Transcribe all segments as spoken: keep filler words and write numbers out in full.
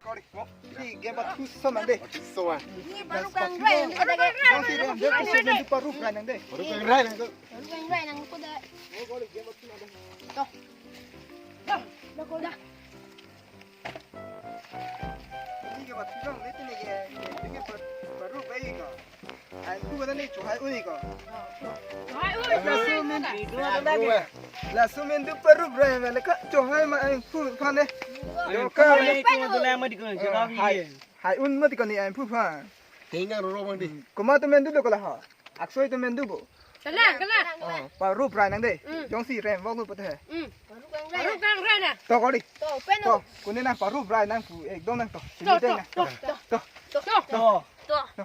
Kori, mo, ini game bathu so nang dei. So ah. Ini baru kang rai nang ko dei. Jongsi rem, dia tu so nang dei, baru rai nang dei. Baru kang rai nang ko. Baru kang rai nang ko dei. Toh. Toh. Toh. Ini game bathu so nang dei, ini game, ini game baru rai ko. Aingpu kata ni chohai un-e ko. Chohai un. Laso men, laso men du parup rai ma le ka chohai ma aingpu aphan ne. Aingpu ka ne. Hai, hai un mati ko ni aingpu aphan. Tengang roro bang di. Komat atum men du lo ko la ha. Aksoi atum men du bo. Kala, kala. Oh, parup rai nang dei. Mm. Jongsi rem vok lo pute. Mm. Parup kang rai na. To kori. To, pen to. Kuni na parup rai nang pu ekdom nang to. To, to, to, to. To. To. To. To.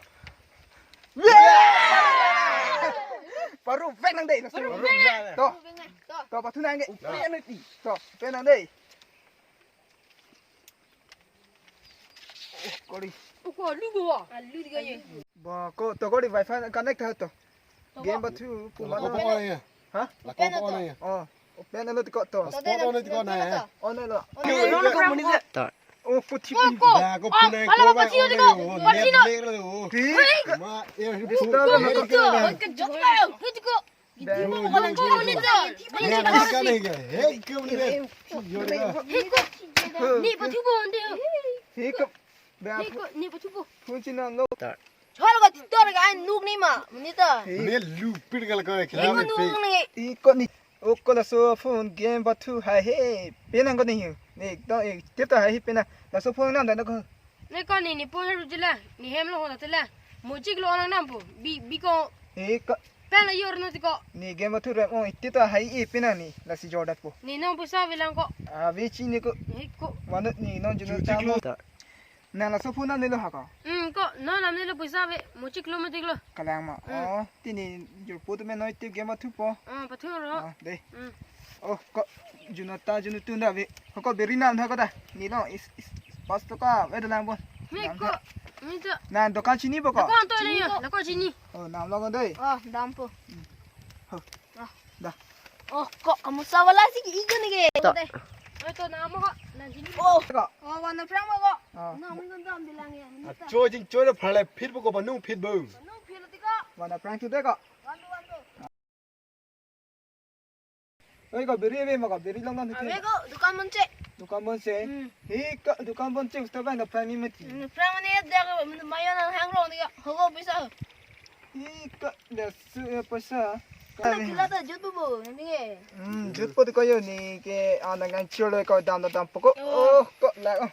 Parup vek nang dei, laso. Parup vek nang. To. To, pathu nang dei. Pen nang dei. To, pen nang dei. Kori. Ko alu ko. Alu tiga ye. Ba, ko to kori wifi connect ha to. Game bathu pu ma. Lako ko ya. Ha? Lako ko ya. Oh. Open alo tiko to. Hotspot on tiko na. On alo. On alo. Start. Oh, puthi. Ko, ko. Ba, ko punai ko ba. Pati tiko. Pati tiko. Ti. Ma, eh, puta na. Tiko. Tiko. Ni pathu po onde. Tiko. Ba. Tiko. Ni pathu po. Phone china lo. Start. Chol ka titor ka ai nuk ni ma, muni ta. Ne lu pir ka la ka. Ni khela ko me nuk pe. Ni. Iko ni. O ko laso phone game bathu hai he. Pen nang ko ni. Ni to e tip ta hai he pen na. Laso phone nam da na ko. Ne ko ni ni phone ru jila. Ni hem lo ho ta la. Mo chiklo nang nam po. Bi, bi ko. E ko. Pen la yor no tiko. Ni game bathu rem o tip ta hai e pen na ni. Lasi jor dat po. Ni nong poisa avelang ko. Ave chini ko. Ni ko. Manu ni nong junu. Chu tam. Chiklo. Nang laso phone nam nelo ha ko? Hmm, ko, non nam nelo poisa ave, mo chiklo mo tiklo. Kalang ma. Hmm. Oh, tini jurpo tu me noi tip game bathu po. Oh, pathu ro. Oh, dei. Hmm. Oh, ko, junu ta, junu tun da ave. Ko, ko beri nam tha ko da. Ni lo, is, is, pas to ka, ve da lang bon. Me nam ko, tha. Me to. Nang dokan chini po ko? Dokan to le yo, dokan chini. Oh, nam lo ko dei. Oh, dam po. Hmm. Ho. Ah. Da. Oh, ko, kamu sawala si ikan ni ke. To. Dei. Oh, to nam ko, nang chini. Oh. Ko. Oh, warna phrang mo ko. Ah. Nang mi kan dam bilang ya. Acho jing choi na phalai phit bo ko banung phit bo. Banung phit ti ko. Warna phrang tu dei ko. Wan tu, wan tu. Oi ko beri ave ma ko beri long long. Ave ko dukan bonche. Dukan bonche. Hmm. Hi ko dukan bonche usta bang da phrang ni mati. Hmm, phrang ni da ko mayo nang hang rong ni ko. Ho ko poisa. Hi ko da su poisa. Ko na kila ta jut bo bo ni ke. Hmm, jut po ti ko yo ni ke anang ngang chilo ko dam dam dam po ko. Oh. Oh, ko la oh.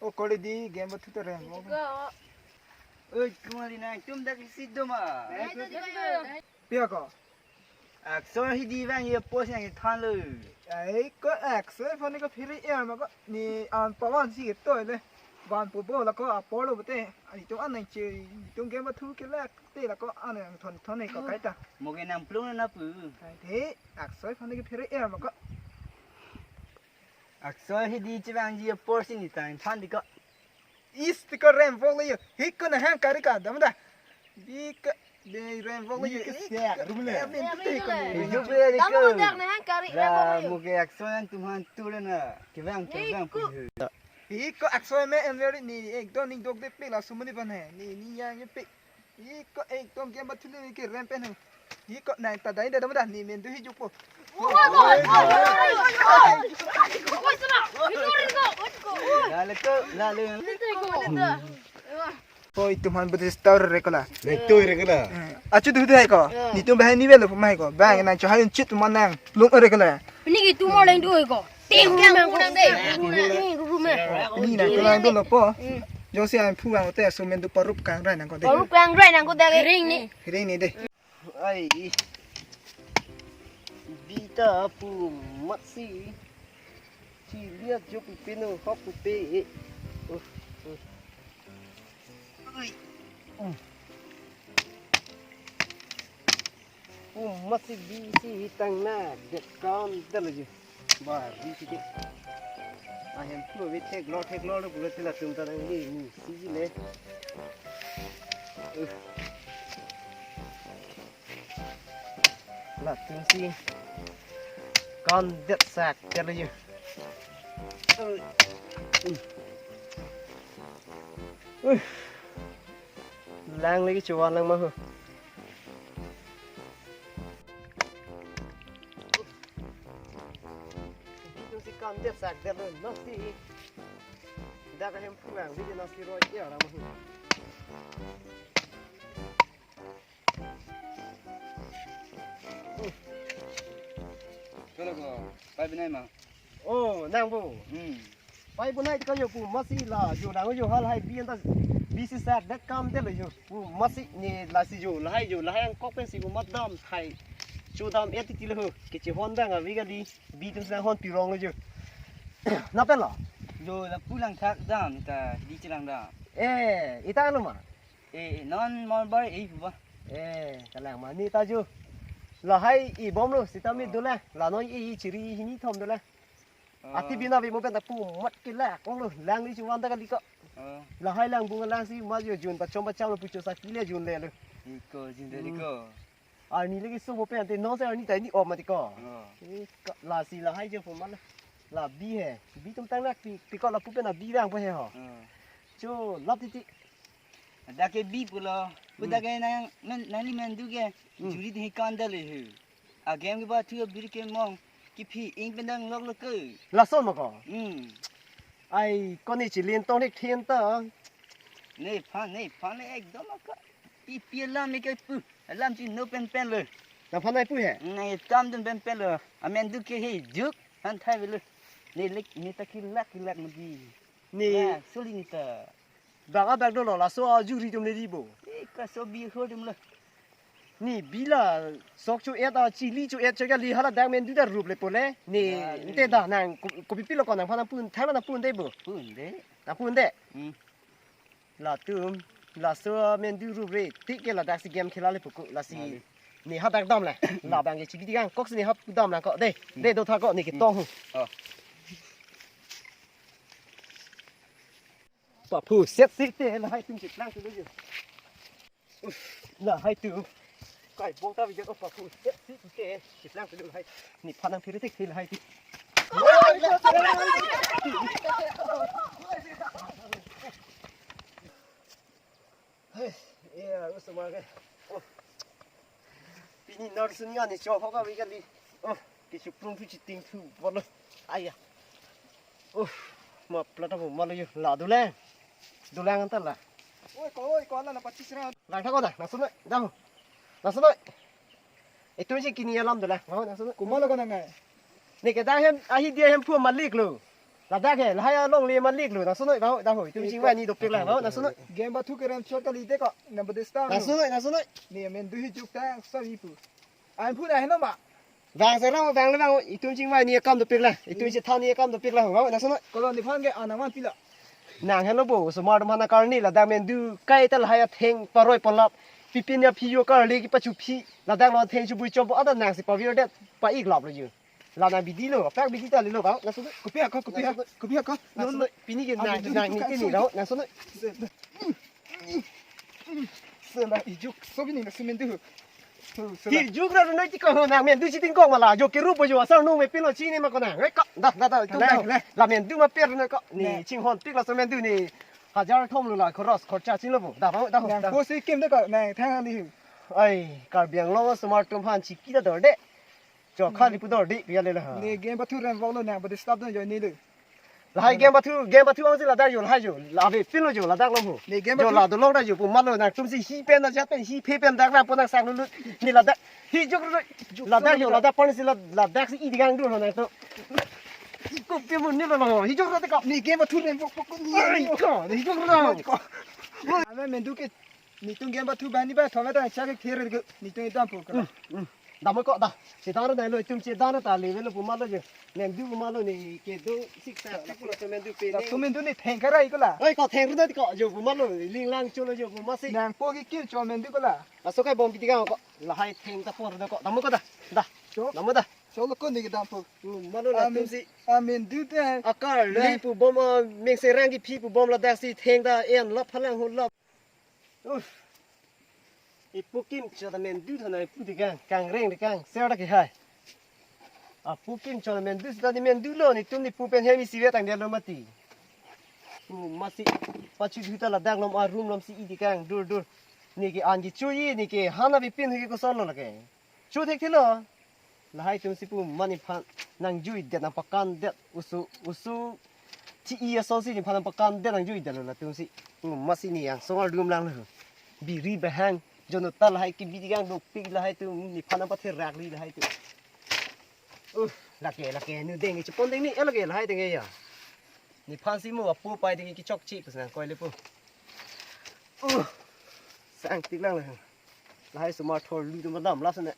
O kori di game bathu ta rem. Oi, kumali nangtum dak isi do ma. Pia ko. Aksoi hi di vang ye post yang than lo. Ai ko aksoi phone ko phiri er ma ko ni an pawan si to le. Ban po bo la ko apor lo bote. Ani to an nang che tum game bathu ke la te la ko an nang thon thon ko kai ta. Mo ke nang plung na pu. Kai te aksoi phone ko phiri er ma ko. Aksoi hi di chevangji apor si ni tang than di ko. Is ti ko rem vok le yo. Hi ko na hang kari ka dam da. Di ko de rem vok le yo. Hi ko sek rum le. Em, em, ti ko ni. Hi ko be di ko. Dam da na hang kari rem vok le yo. Mo ke aksoi nangtum han tu le na. Kevang kevang pu. Hi ko aksoi me em veri ni ek do ning dok de pe la sumuni ban he. Ni ni yang ye pe. Iko ekdom game bathu le ke rem pen he. Iko nang ta dai da dam da ni men du hi jukpo. Lale ko, lale. Ko itum han budi star re kola. Le to re kola. Achu du du hai ko. Nitum bahai ni velo pemai ko. Bang nang cho hai un chit manang. Lung re kola. Ini ki tumor lain du ko. Ting ru me ko nang de. Ting ru me. Ini na ko lang dolo po. Jongsi an phu ang te so men du parup kang rai nang ko de. Parup kang rai nang ko de. Ring ni. Ring ni de. Ai. Bita pu mat si. Si lia jo pu pe no hop pu pe. Oh. Oh. Ai. Oh. Pu masi bisi hitang na det kam dal je. Ba bisi ke. Ahem pu ve thek lo thek lo lo pu le thela tum ta dang di ni si ji le. Uh. Latum si kam det sak dal je. Ui. Lang lagi chuan lang ma ho. Itu si kam dia sak dia lo nasi. Dak hem pulang dia nasi roi ya lah ma ho. Kolo ko, pai binai ma. Oh, nang bo. Hmm. Pai binai ko yo pu masi la yo dang yo halahai bi anta bi si sak dak kam te lo yo. Pu masi ni lasi yo lahai yo lahai angkok pen si pu mat dam thai. Chu dam et ti lo ho. Kechehon dang avi kali bi tum sa hon pirong lo yo. Na pen lo. Yo la pulang thak dam ta di chelang dam. Eh, ita anu ma. Eh, non mor bar eh ba. Eh, kalang ma ni ta ju. Lahai i bom lo sitame Ah. Dole. La noi i chiri hini thom dole. Ah. Ati bina vi mo pen ta pu mat ke la kong lo lang ni chuan ta kali ko. Ah. Lahai lang bung lang si ma ju jun ta chom ba cham lo pu cho sa kile jun le lo. Iko jun de Hmm. Iko. Arni lagi so mo pen te non se arni ta ni om ma ti ko. Ah. Eh, ka- la si lahai je pu ma la. La bi he. Bi tum tang nak pi pi ko la pu pen a bi rang pu he ho. Ah. Cho lap ti ti. Dak ke bi pulo. Pu Hmm. Dak ke nang men nang li men du ke. Hmm. Juri di kan da le hu. A game ke ba thu bir ke mong. Ki phi ing pen dang lok lok ke. Lason ma ko. Hmm. Ai ko ni chilin tong ni thin ta. Ne phan ne phan ne ekdom ka. Pi pi lam me ke pu. Lam chi no pen pen le. Na phan ai pu he. Ne tam dun pen pen le. Amen du ke he juk. Han thai ve le. Ne lek ne ta ki lak ki lak ma di. Ni Na, suli ni ta. Bang a bang dolo laso a juri tum ne di bo. Eh, ka so bi ho dum lo. Ni bi la sok chu et a chili chu et chu kali hala dang men du da rup le pole. Ni Ya, nte ni. Da nang ko- kopi pilo ko nang phan pun thang na pun de bo. Pun de. Na pun de. Hmm. Latum laso men du rup re tik ke la dak si game khela le puku la si. Ya, ni. Ni ha dak dam le. La bang ke chibidi gang kok si ni ha pu dam lang ko de. Hmm. De do tha ko ni ke Hmm. Tong hu. Oh. Paphu set si te lahai tum chiplang tu jo. Uf, lahai tu. Kai bong ta video paphu set si tu te chiplang tu lahai. Ni phanang phiri tik si lahai tu. Hey, iya, usah makan. Oh. Pini nar sun ya ni chok hoka wi kali. Oh, kisuprung tu chiting tu bolo. Aya. Oh, ma plata mo malo yo la dule. Dulang anta la. Oi, ko, oi, ko, ala na pachis ra. Lang thak ko da, langsung na. Dah. Langsung na. Itum si kini alam dule. Mau langsung na. Kumalo ko nangai. Ni ke dah hem ahi dia hem phu malik lo. Ladak he, lahai along le malik lo. Langsung na, dah, dah. Itum si wai ni dopik la. Mau langsung na. Game ba thu kerem chot kali te ko. Number this time. Langsung na, langsung na. Ni men du hi juk ta sa ipu. An phu na heno ma. Vang se rang vang le vang itum chingvai ni akam dopik la. Itum si than ni akam dopik la. Vang na sono. Kolo ni phan ke anang man pila. Nang heno bo so mar mana karni la dang men du kai ta la haya theng paroi ponlap. Pipin ya phi yo karli ki pachu phi. La dang lo theng chu bui chom bo ada nang si pavir det pa ik lap lo ju. La na bidi lo, pak bidi ta le lo vang na sono. Kopi ako, kopi ako, kopi ako. Na sono. Pini ke nang nang ni ke ni lo na sono. Sela ijuk, so bini na sumen du. Sela. Hi juk ra noi ti ko na men du chitin kong mala jo ke rupo jo asar nung me pilo chini ma ko na. Re ko da da da tu Kale, da. Kale. La men du ma per noi ko. Ni Ne. Chinghon pik la so men du ni. Hajar thom lo la khoros khorcha chin lo bo. Da ba da ho. Nang da. Po si kim de ko nang thang ni. Ai, Karbi Anglong so mar tum han chiki da dor de. Chokha ni pudor di pia le la ha. Ni game pathu rem vok lo nang badi stop don join ni lu. Lahai game pathu, game pathu ang si ladak jo lahai jo. La ave pin lo jo ladak lo ho. Ni game Jo pathu. La dolong da jo pu man lo nang tum si hi pen na jat pen hi phe pen dak na pu nang sang lu lu. Ni ladak hi juk ru. Juk Ladak sang jo lu. Ladak pan si la ladak si i digang du ho nang to. Ko pe mun ni lo lo hi juk ru te ko. Ni game pathu rem vok vok ni. Ai ko ni juk ru. Ko. Ame men du ke Nitum game pathu bani ba thome ta chak kher ke nitum itam pu kala. Hmm, hmm. Dam ko da. Chedan ro dai lo itum chedan ta le velo pu malo je. Neng du pu malo ni ke do sik sa sik lo chemen du pe. Da ne. Chemen du ni theng karai ko la. Oi ko theng ru da ko jo pu malo ling lang cho lo jo pu ma si. Nang po ki kil chemen du ko la. Aso kai bom piti ka ko. Lahai theng ta por da ko. Dam ko da. Da. Cho. Dam da. Cho lo ko ni ke dam pu. Pu malo la Amen. Tum si. Amen du te. Akar Nang. Li pu bom a meng se rang ki phi pu bom ladak si theng da en lap phalang ho lap. Uf. Ipu kim chot amen du thana ipu dikang, kangreng dikang, ser dak hai. Apu kimchon mendu sita ne mendulo, netum ne pu pen hem isivet angdetlo mati. Pu masi pachuthu ta ladak lom arum lom si idi kang dur dur. Ne ke an ke chuji, ne ke hana bipin hu ke kosonlo lake. Chu thekthelo. Lahai atum si pu ma nephan nangjuidet nangpakandet usu usu thi-i asonsi nephan nangpakandet nangjuidetlo latum si. Pu masi ne yang songal dum lang lo. Biri bahang jonota lahai ke biri kang dopik lahai atum nephan nangpatherakri lahai atum. Uh, lake lake nu deng chepon deng ni, eh, lake lahai deng ya. Nephan si mo apu pai deng kechokche pu sang koi le pu. Uh, sang tik lang le. Lahai sumar thor lu dum dam las ne.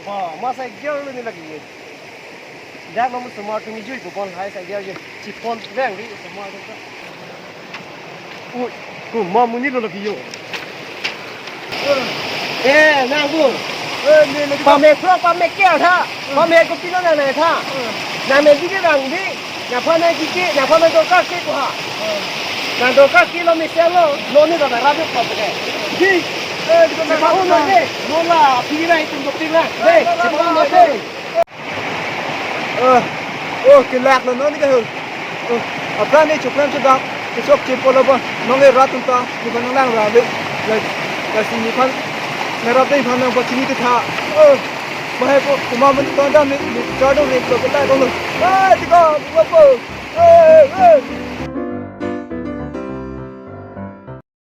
Ba, ma sai gear lo ne lagi ye. Dak lo mo sumar atum jui ko kon hai sai gear ye. Chepon veng di sumar atum ta. Ui, ko ma monit lo lagi yo. Eh, nang bu. Eh, ne lagi. Pame pro, pame kia tha. Pame ko pino na na tha. Na me di ke bang di. Nangphan nangkiki, nangphan nangdorkar ke ko ha. Nangdorkar ke lo mesen lo, lo ne dona rabe ko ke. Di, eh, di ko nang rabe ko ke. Lo la, pira itum ko pira. Dei, di ko lo dei. Eh, oh, kelak lo non ke ho. Oh, apran ne chukran chudak, kechokche pu lo ba. Nong e rat atum ta, nephan nanglang ra le. Like, kasi nephan, ne rat nephan nangpachini ke tha. Oh, bahai ko, kuma man ko dam ne, ne chado ne ko la ko lo. Ah, di ko, ko ko. Eh, eh.